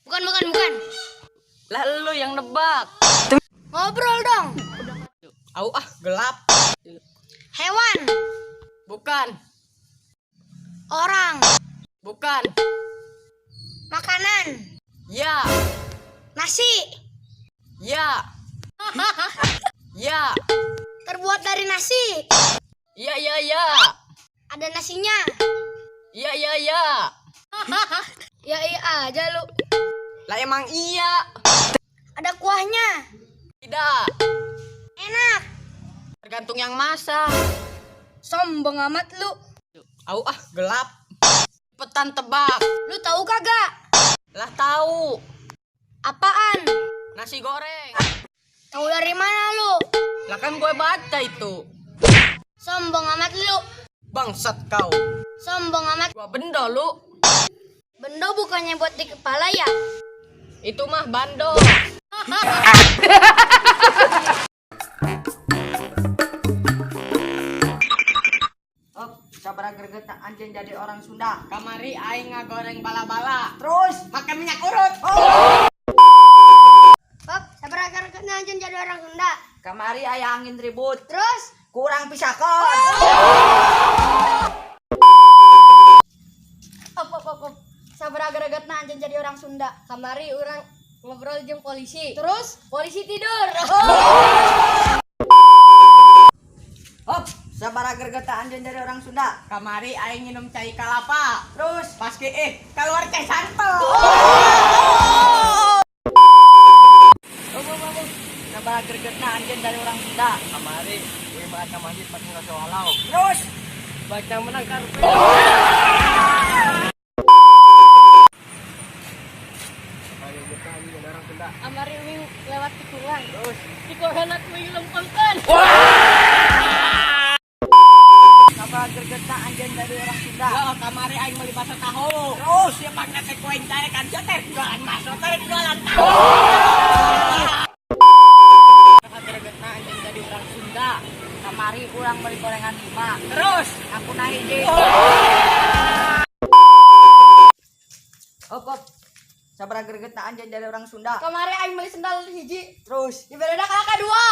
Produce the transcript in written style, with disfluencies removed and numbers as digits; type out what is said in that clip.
Bukan, bukan, bukan. Lah lu yang nebak. Ngobrol dong. Au ah, gelap. Hewan. Bukan. Orang. Bukan. Makanan. Ya. Nasi. Ya. Ya. Terbuat dari nasi. Ya ya ya. Ada nasinya. Ya ya ya. Ya iya aja lu. Lah emang iya. Ada kuahnya. Tidak. Enak. Tergantung yang masak. Sombong amat lu. Au ah, gelap. Cepetan tebak. Lu tahu kagak? Lah tahu. Apaan? Nasi goreng. Tahu dari mana lu? Lah kan gue baca itu. Sombong amat lu. Bangsat kau. Sombong amat. Gua bendo lu. Bendo bukannya buat di kepala ya? Itu mah bando. Oh, sabaraha gregetna anjeun jadi orang Sunda. Kamari aing ngagoreng bala-bala. Terus Makan minyak urut. Pop, sabaraha gregetna anjeun jadi orang Sunda. Kamari aya angin ribut. Terus Kurang pisakon. Op, op, op, op. Sabaraha gregetna anjeun jadi orang Sunda. Kamari urang ngobrol jeung polisi. Terus polisi tidur. Hop, sabaraha gregetna anjeun jadi orang Sunda. Kamari aing minum cai kalapa. Terus Pas ke keluar cai santo. Hop, hop, hop, hop. Sabaraha gregetna anjeun dari orang Sunda. Kamari gue baca masjid pas ngerasa walau. Terus Baca menang karpet. Kamari wing lewat tikungan. Terus tikungan aku wing lempengkan. Sabaraha gregetna anjeun dari orang Sunda. Ya, kamari aing meuli bakso tahu. Terus Siapa ngetek koin cai kan sia teh jualan bakso teh jualan tahu. Gregetna anjeun jadi orang Sunda. Kamari urang beli gorengan 5. Terus Aku naik hiji. Hop, hop. Sabaraha gregetna anjeun jadi orang Sunda. Kamari aing meuli sendal hiji. Terus Dibereda kakak dua.